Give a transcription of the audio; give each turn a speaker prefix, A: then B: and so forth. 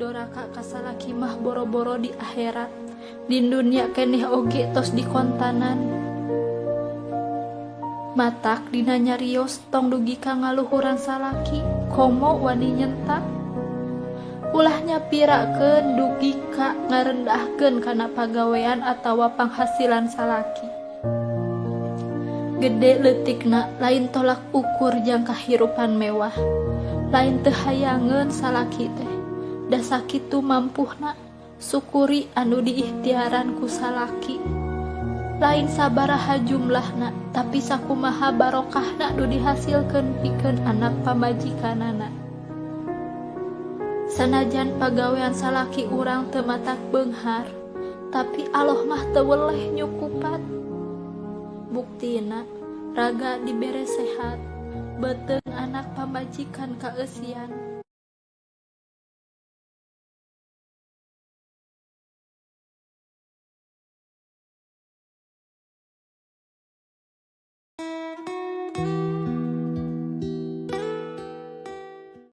A: Doraka ka salaki mah boro-boro di akhirat, di dunya keneh oge tos dikontanan. Matak dina nyarios tong dugi ka ngaluhuran salaki, komo wani nyentak. Ulah nyapirakeun dugi ka ngarendahkeun kana pagawean atawa panghasilan salaki. Gede leutikna lain tolak ukur jang kahirupan mewah. Lain teu hayangeun salaki teh, da sakitu mampuhna, sukuri anu diikhtiaran ku salaki. Lain sabaraha jumlahna, tapi sakumaha barokahna nu dihasilkeun pikeun anak pamajikanana. Sanajan pagawean salaki urang teu matak beunghar, tapi Alloh mah teu weleh nyukupan. Buktina, raga dibere sehat, beuteung anak pamajikan kaeusian.